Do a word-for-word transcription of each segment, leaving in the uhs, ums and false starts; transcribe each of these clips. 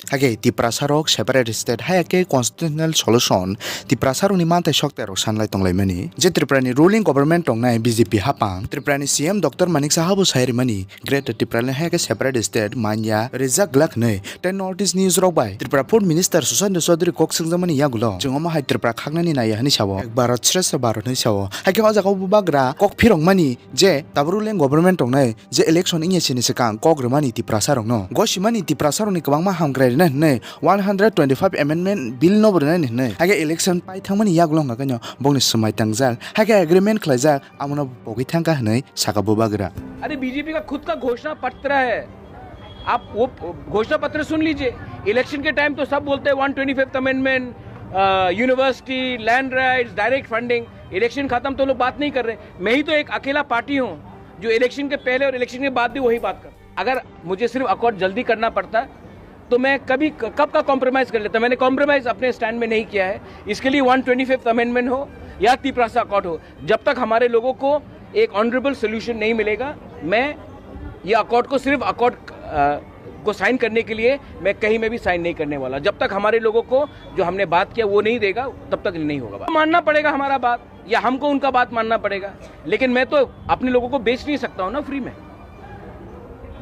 Hakhe Tiprasa rok separate state haya khe constitutional solution Tiprasa rokni manthai soktai rok sanlai tonglaimani. Je Tripura ni ruling government tongnai B J P hapang, Tripura ni C M Doctor Manik Saha bo sai rimani Greater Tipraland haya khe separate state manya rijak glak hinwi. Tei North East news rok bai Tripura Food Minister Sushant Chaudhary kok swngjakmani yagulo chwng omo hai Tripura khaknani naiya hinwi sao. Ek Bharat Shreshtha Bharat hinwi sao. Hakhe o jaga o bubagra kok phirokmani je tabuk ruling government tongnai je election wngya sini swkang kok rwmani Tiprasa rokno. Gosimani Tiprasa rokni kwbangma hamkrai rwna hinwi one hundred twenty-five amendment bill no bo rwna hinwi. Hakhe election pai thangmani yagulo hwnkha khe no bongni swmai tangjak. Hakhe agreement khlaijak, amono pogwi thangkha hinwi saka bubagra. अरे बीजेपी का खुद का घोषणा पत्र है, आप वो घोषणा पत्र सुन लीजिए। इलेक्शन के टाइम तो सब बोलते हैं one twenty fifth amendment, university, land rights, direct funding. Election खत्म तो लोग बात नहीं कर रहे। मैं ही तो एक अकेला पार्टी हूँ जो इलेक्शन के पहले और इलेक्शन के बाद भी वही बात कर। अगर मुझे सिर्फ अकॉर्ड जल्दी करना पड़ता तो मैं कभी कब का कॉम्प्रोमाइज कर लेता। मैंने कॉम्प्रोमाइज अपने स्टैंड में नहीं किया है। इसके लिए वन ट्वेंटी फिफ्थ अमेंडमेंट हो या तिपरासा अकॉर्ड हो, जब तक हमारे लोगों को एक ऑनरेबल सोल्यूशन नहीं मिलेगा, मैं ये अकॉर्ड को सिर्फ अकॉर्ड को साइन करने के लिए मैं कहीं में भी साइन नहीं करने वाला। जब तक हमारे लोगों को जो हमने बात किया वो नहीं देगा, तब तक नहीं होगा। मानना पड़ेगा हमारा बात, या हमको उनका बात मानना पड़ेगा, लेकिन मैं तो अपने लोगों को बेच नहीं सकता हूँ ना फ्री में।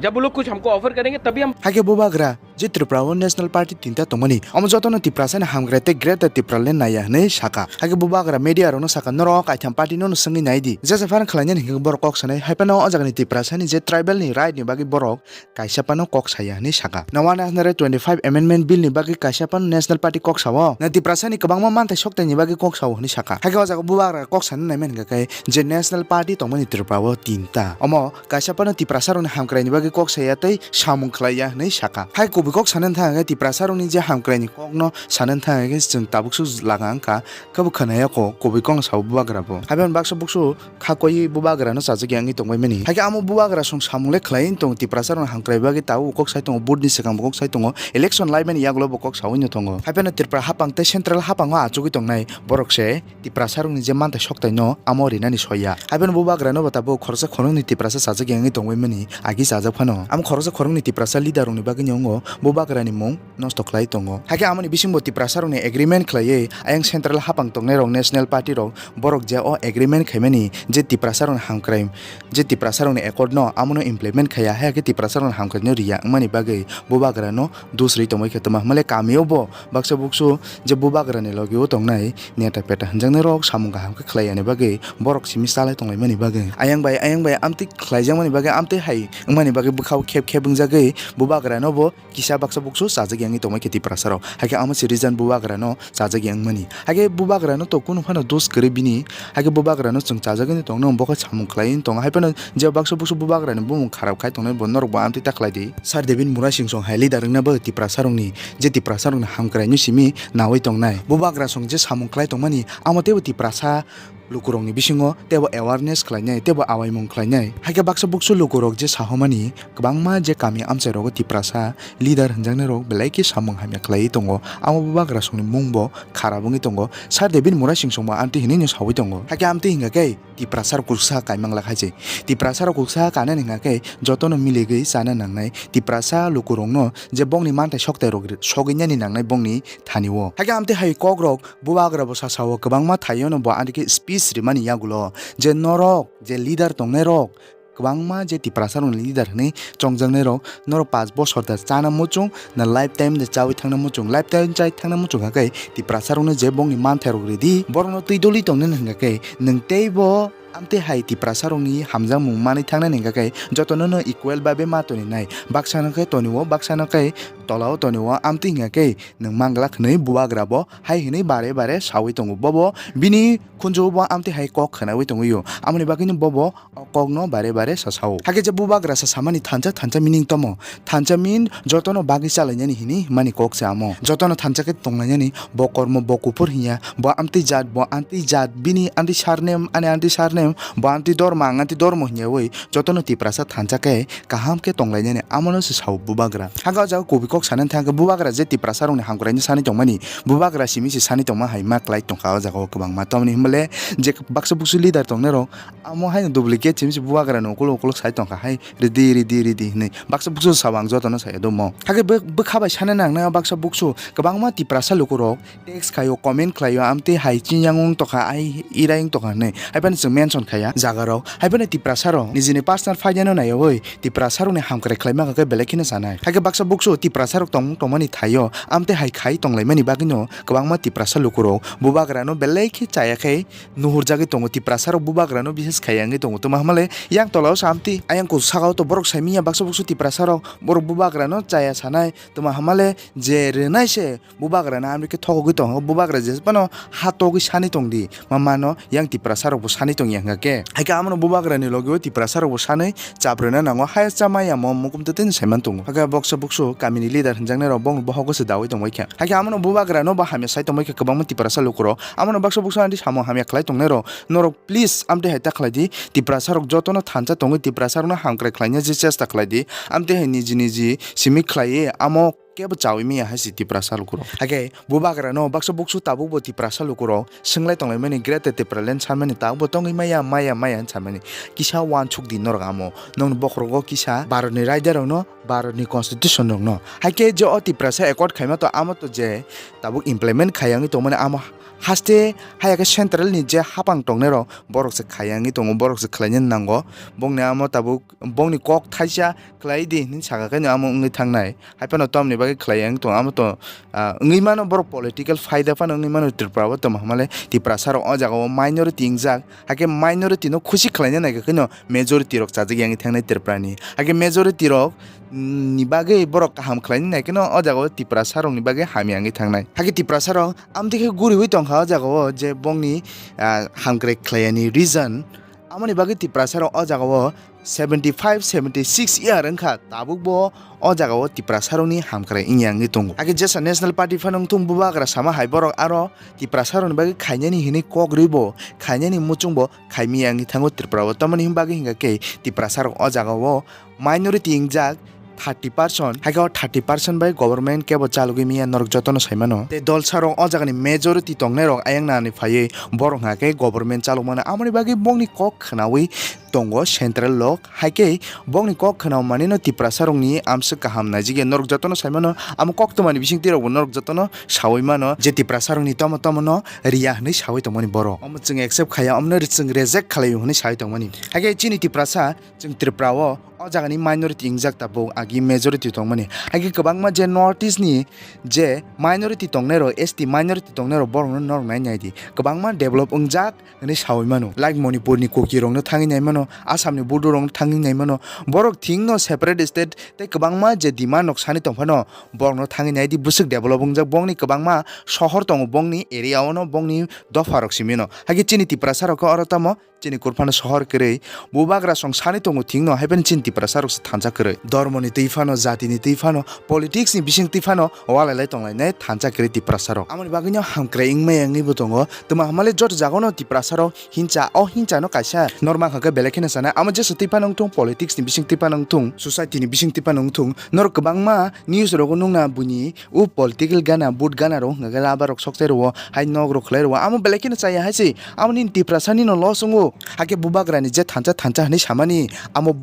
जब वो लोग कुछ हमको ऑफर करेंगे तभी हम Hakhe bubagra je Tripura o national party tinta tongmani, omo jotono Tiprasani hamkrai tei Greater Tipraland naiya hinwi saka. Hakhe bubagra media rokno saka, norok kaitham party no swngwi nai di, jesa phano khlainani hinkhe borok kok sanai. Haphano o jagani Tiprasani je tribal ni right ni bagwi borok kaisa phano kok saya hinwi saka. Na one hundred twenty-five amendment bill ni bagwi kaisa phano national party kok sao. Na Tiprasani kwbangma manthai soktaini bagwi kok sao hinwi saka. Hakhe o jaga bubagra kok sana naimani hinkha khe je national party tongmani Tripura o tinta. Omo kaisa phano Tiprasa rokni hamkrai ni bagwi kok saya tei samung khlaiya hinwi saka. Hai kubui kok sana thang khe Tiprasa rokni je hamkrai ni kok no sana thang khe chwng tabuk su laga wngkha. Khe bo khwnaya kok kubui kok no sao bubagra bo. Haibani baksa buksu kha koi bubagra no chajak ya wngwi tongbai mani. Hakhe amo bubagra song samung le khlai tong Tiprasa rok hamkrai bagwi tabuk kok sai tongo, vote ni swkang bo kok sai tongo, election lai mani yagulo bo kok sawi no tongo. Haibano Tripura hapang tei central hapang o achugwi tongnai borok se Tiprasa rok ni je manthai soktai no amo rinani soya. Haibano bubagra no bo tabuk khoroksa khoroknwi Tiprasa chajak ya wngwi tongbai mani agi chajak phano. Amo khoroksa khoroknwi Tiprasa leader rok ni bagwi no wngo bubagra ni mung nosto khlai tongo. Hakhe amoni bisingo Tiprasa rokni agreement khlaiwi ayang central hapang tongnai rok national party rok borok je o agreement khaimani je Tiprasa rokni hamkrai je Tiprasa rokni accord no amono implement khaiya, hakhe Tiprasa rokni hamkrai no riya wngmani bagwi bubagra no dusri tongwi khe tongma hwnmale kamio bo baksa buksu je bubagra ni logi o tongnai neta peta hwnjaknai rok samung kaham khe khlai yani bagwi borok simi chalai tonglaimani bagwi ayang bai ayang bai amtwi khlaijakmani bagwi amtwi hai wngmani bagwi bwkhao khep khep wngjagwi bubagra no bo kisa baksa buksu chajak yangwi tongmai khe Tiprasa rok. Hakhe amo se reason bubagra no chajak yang mani. Hakhe bubagra no to kunu phano dos kwrwi bini. Hakhe bubagra no chwng chajak wngwi tongno bo khe samung khlai wngwi tongo. Hai phano je baksa buksu bubagra ni bumung kharap khai tongnai bo norok bo amtwi ta khlai di. Sir David Murasing song hai leader wngna bo Tiprasa rokni je Tiprasa rokni hamkrai no simi nawi tongnai. Bubagra song je samung khlai tongmani amo teibo Tiprasa lukurokni bisingo teibo awareness khlainai, teibo awaimung khlainai. Hakhe baksa buksu lukurok je sahomani kwbangma je kami amchairogo Tiprasa leader hwnjaknairok belai khe samung hamya khlaiwi tongo. Amo bubagrasongni mungbo kharap wngwi tongo. Sir David Murasing songbo amtwi hinwino sawi tongo. Hakhe amtwi hwnkha khe Tiprasarok kuksa kaimang lak hai se. Tiprasarok kuksa kanani hwnkha khe jotono miligwi chana nangnai. Tiprasa lukurokno je bongni manthai soktairok sogwinani nangnai bongni thani o. Hakhe amtwi hai kokrok bubagra bo sasao kwbangma thaiono bo ani khe speech rimani yagulo je norok je leader tongnairok kwbangma je Tiprasa rokni leader hinwi chongjaknairok norok paanch bosor da chana muchung na lifetime da chawi thangna muchung, lifetime chai thangna muchung hakhe Tiprasa rokno je bongni manthairok ridi borokno twi doli tongnani hwnkha khe nwng teibo amtwi hai Tiprasa rokni hamjakmung manwi thangnani hwnkha khe jotono no equal babe ma toninai, baksano khe tonio baksano khe tolao tonio amtwi hwnkha khe nwng manglak hinwi bubagra bo hai hinwi bare bare sawi tongo. Bobo bini khunju bo amtwi hai kok khwnawi tongwi o. Amoni bagwino bobo o kokno bare bare sasao. Hakhe je bubagra sa samani thansa thansa meaning tomo? Thansa mean jotono bagwi chalainani hinwi mani kok se amo. Jotono thansa khe tonglainani, bo kormo bo kuphur hinya, bo amtwi jat, bo amtwi jat, bini amtwi surname, ani amtwi surname. Bo amtwi dormo, ang amtwi dormo hwnyawi jotono Tiprasa thansa khe kaham khe tonglainani, amono se sao bubagra. Hakhe o jaga kubui kok sanani thangkhe bubagra je Tiprasa rokni hamkraino sanwi tongmani, bubagra simi se sanwi tongma hai ma klai tongkha o jaga o kwbangma. Tamoni hwnbale je baksa buksu leader tongnai rok amo haino duplicate simi se bubagra ni ukuluk ukuluk sai tongkha hai ridi ridi ridi hinwi baksa buksu sao ang jotono sai dumo. Hakhe bwkha bai sanani nangnai o baksa buksu kwbangma Tiprasa lukurok text khaio, comment khlaio, amtwi hai chini yang wng tokha, ai irai wng tokha hwnwi. Haiphano chwng mention khaiya jagarok. Haiphano Tiprasarok nijini personal phaidano naiyawi Tiprasarokni hamkrai khlaima khe belai kheno sanai. Hakhe baksa buksu Tiprasarok tongmung tongmani thaio, amtwi hai khai tonglaimani bagwino kwbangma Tiprasa lukurok bubagrano belai khe chaya khe nuhurjagwi tongo. Tiprasarok bubagrano bises khaiya wngwi tongo. Tongma hwnmale yang tolao se amtwi ayang kuchuk sakao to borok saimanya baksa buksu Tiprasarok borok bubagrano chaya sanai. Tongma hwnmale je rwnai se bubagrano amtwi khe thogogwi tongo, bubagra je phano ha togwi sani tongdi, ma mano yang Tiprasarokbo sani tongya hwnkha khe. Haikhe amono bubagrani logi o Tiprasarokbo sanwi chap rwna nango, haya cha maya mo mukum twtwino saiman tongo. Haikhe boksa buksu kamini leader hwnjaknairok bongni bohogo se dawi tongbaikha. Haikhe amono bubagrano bo hamya sai tongbaikha kwbangma Tiprasa lukurok. Amono baksa buksu amtwi samung hamya khlai tongnairok norok please amtwi hai ta khlaidi, Tiprasarok jotono thansa tongwi Tiprasarokno hamkrai khlaina je chesta khlaidi, amtwi hai niji niji simi khlaiwi amo kebo chawi maya hai se Tiprasa lukurok. Haikhe bubagrano baksa buksu tabukbo Tiprasa lukurok swngwlai tonglaimani Greater Tipraland sanmani tabukbo tongwi maya maya maya hwn sanmani. Kisa uansuk di norok amo, nokni bokhorogo kisa Bharatni raidarokno, Bharatni constitution rokno. Haikhe je o Tiprasa accord khaima to amo to je tabuk implement khaiya wngwi tongmani amo haste haya khe central ni je hapang tongnairok borok se khaiya wngwi tongo, borok se khlainani nango. Bongni amo tabuk bongni kok thaisa khlai di hinwi saka khe amo wngwi thangnai. Haiphano tamni bagwi khlai ang tong amo to, ah, wngwi mano borok political phaida phano wngwi mano Tripura o tongma hwnmale Tiprasa rok o jaga o minority wngjak. Haikhe minority no khusi khlaina naikha kheno majority rok chajak yang thangnai Tripura ni. Haikhe majority rok, mm, ni bagwi borok kaham khlaina naikhe no o jaga o Tiprasa rok ni bagwi hamya wngwi thangnai. Haikhe Tiprasa rok amtwi khe guriwi tongkha o jaga o je bongni, ah, hamkrai khlaiyani reason. Amoni bagwi Tiprasa rok o jaga o seventy five, seventy six year wngkha, tabuk bo o jaga o Tiprasa rokni hamkrai wngya wngwi tongo. Hakhe jesa National Party phano wngthung bubagra sama hai borok aro Tiprasa rokni bagwi khainani hinwi kok rwi bo, khainani muchung bo khaimaya wngwi thango Tripura o. Tamoni hwn bagwi hwnkha khe Tiprasa rok o jaga o minority wngjak thirty percent, haikhe o thirty percent bai government kebo chalogwi manya norok jotono saimano. Tei dolsa rok o jagani majority tongnai rok ayang nani phaiwi borok hwnkha khe government chalokmano, amoni bagwi bongni kok khwnawi tongo central lok. Haikhe bongni kok khwnao manino Tiprasa rokni amswk kaham naijikya norok jotono saimano, amo koktwmani bisingtwi rokbo norok jotono sawi mano je Tiprasa rokni tomo tomono riya hwnwi sawi tongmani borok. Omo chwng accept khaiya, omono chwng reject khlaio hwnwi sawi tongmani. Haikhe chini Tiprasa, chwng Tripura o, o jagani minority wngjak tabuk, agi majority tongmani. Haikhe kwbangma je North East ni je minority tongnai rok, S T minority tongnai rok borokno norok nai nai di. Kwbangma develop wngjak hwnwi sawi mano. Like Manipur ni Kuki rokno thangwi nai mano, Assam ni Bodo rokno thangwi nai mano. Borok thing no separate state tei kwbangma je demand rok sani tong phano borokno thangwi nai di. Bwswk develop wngjak, bongni kwbangma sohor tongo, bongni area o no, bongni dopha rok simi no. Haikhe chini Tiprasa rok khe oro tamo chini kurphano sohor kwrwi, bubagra song sani tongo thing no, haiphano chini Tiprasa rok se thansa kwrwi. Dormo ni twi phano, jati ni twi phano, politics ni bising twi phano walai lai tong lai nai thansa kwrwi Tiprasa rok. Amoni bagwi no hamkrai wngmaya wngwi bo tongo. Twma hamale joto jaga no Tiprasa rok hincha, o hincha no kaisa norma hwnkha khe belai kheno sanai. Amo jesa twi phano wngthung, politics ni bising twi phano wngthung, society ni bising twi phano wngthung, norok kwbangma news rogo nukna buini o political gana, vote gana rok hwnkha khe labar rok sokchai rwo, hai nok rok khlai rwo. Amo belai kheno chaya hai se. Amo nini Tiprasa ni no loss wngo. Hakhe bubagra ni je thansa thansa hwnwi samani, amo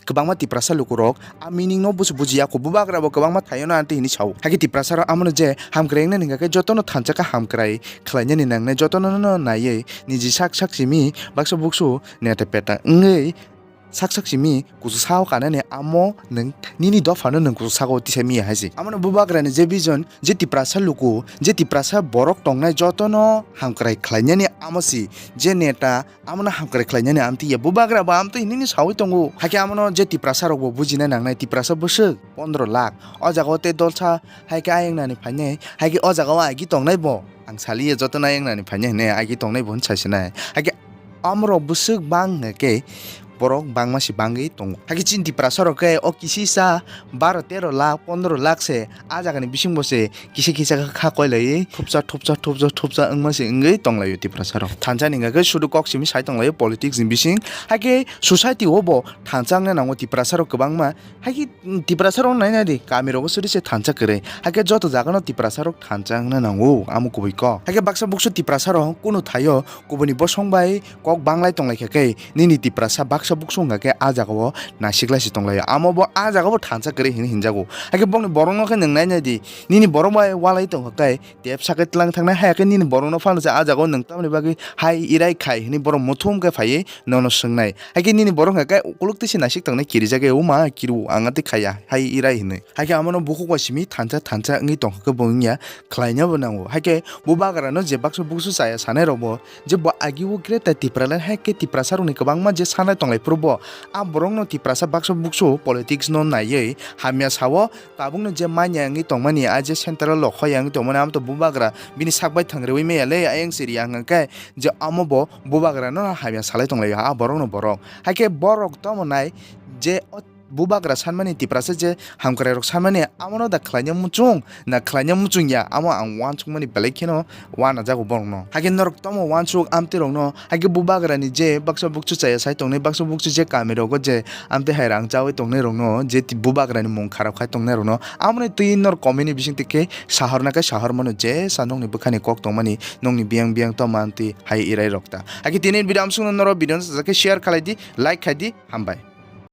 kwbangma Tiprasa lukurok a meaning no busu bujiya kho. Bubagra bo kwbangma thaio no anti hwnwi sao. Hakhe Tiprasa rok amo no je hamkrai wngnani hwnkha khe jotono thansa khe hamkrai khlainani nangnai, jotono no naiwi niji sak sak simi baksa buksu neta peta wngwi sak sak simi kuchuk sao kanani amo nwng nini dophano nwng kuchuk sako tisa miya hai se. Amo no bubagra ni je vision, je Tiprasa luku, je Tiprasa borok tongnai jotono hamkrai khlainani amo si, je neta amo no hamkrai khlainani amtwi ya. Bubagra bo amtwi hinwi sawi tongo. Hakhe amo no je Tiprasa rok bo bujina nangnai, Tiprasa bwswk pondro lakh. O jaga o tei dolsa hai khe ayang nani phainai, hai khe o jaga o agi tongnai bo. Ang saliya jotono ayang nani phainai hwnwi agi tongnai bo hwn saisinai. Hai khe amorok bwswk bang hwnkhe borok bangma se bangwi tongo. Hakhe chini Tiprasa rok khe o kisisa baro tero lakh, pondro lakh se a jaga ni bising bo se kisa kisa kha koi laiwi thupsa, thupsa, thupsa, thupsa wngma se wngwi tong laio Tiprasa rok. Thansa ni hwnkha khe sudu kok simi sai tong laio politics ni bising. Hakhe society o bo thansa wngna nango Tiprasa rok kwbangma. Hakhe Tiprasa rok nai nai di, kami rogo suri se thansa kwrwi. Hakhe joto jaga no Tiprasa rok thansa wngna nango, amo kubui kok. Hakhe baksa buksu Tiprasa rok kunu thaio kubuni bosong bai kok banglai tong lai kha khe nini Tiprasa baksa buksu wngkha khe a jaga o naisik lai se tong laio. Amo bo a jaga bo thansa kwrwi hinwi hinjago. Hakhe bokni borok no khe nwng nai nai di, nini borok bai walai tong kha khe tep sakhe tlang thangnai, haya khe nini borok no phano se a jaga o nwng tamoni bagwi hai irai khai hinwi borok muthum khe phaiwi nono swngnai. Hakhe nini borok hwnkha khe ukuluk twi se naisik tongnai, kirijak ya, "O ma, kiru, ang atwi khaiya," hai irai hinwi. Hakhe amono bukhuk bai simi thansa thansa wngwi tongkha khe bo wngya khlaina bo nango. Hakhe bubagra no je baksa buksu chaya sanai rok bo je bo agi o Greater Tipraland hai khe Tiprasa rokni kwbangma je sanai tonglai phuru bo a borok no Tiprasa baksa buksu politics no naiwi hamya sao, tabuk no je manya wngwi tongmani, a je central rok hoya wngwi tongmani, amo to bubagra bini sak bai thang rewi maya le, ayang siri ang hwnkhe je amo bo bubagra no hamya salai tonglaio a borok no borok. Hakhe borok tomo nai je o bubagra sanmani Tiprasa je hamkrai rok sanmani amo no da khlaina muchung na khlaina muchung ya, amo ang uansukmani belai kheno uanajago borok no. Hakhe norok tomo uansuk amtwi rok no, hakhe bubagra ni je baksa buksu chaya sai tongnai, baksa buksu je kami rogo je amtwi hai rang chawi tongnai rok no, je ti-, bubagra ni mung kharap khai tongnai rok no, amo ni twi norok comment ni bising twi khe sahor na khe sahor mano, je sa nokni bwkha ni kok tongmani, nokni biyang biyang tongma amtwi hai irai rok ta. Hakhe tini video amsukno norok video no sajak khe share khalai di, like khai di, hambai.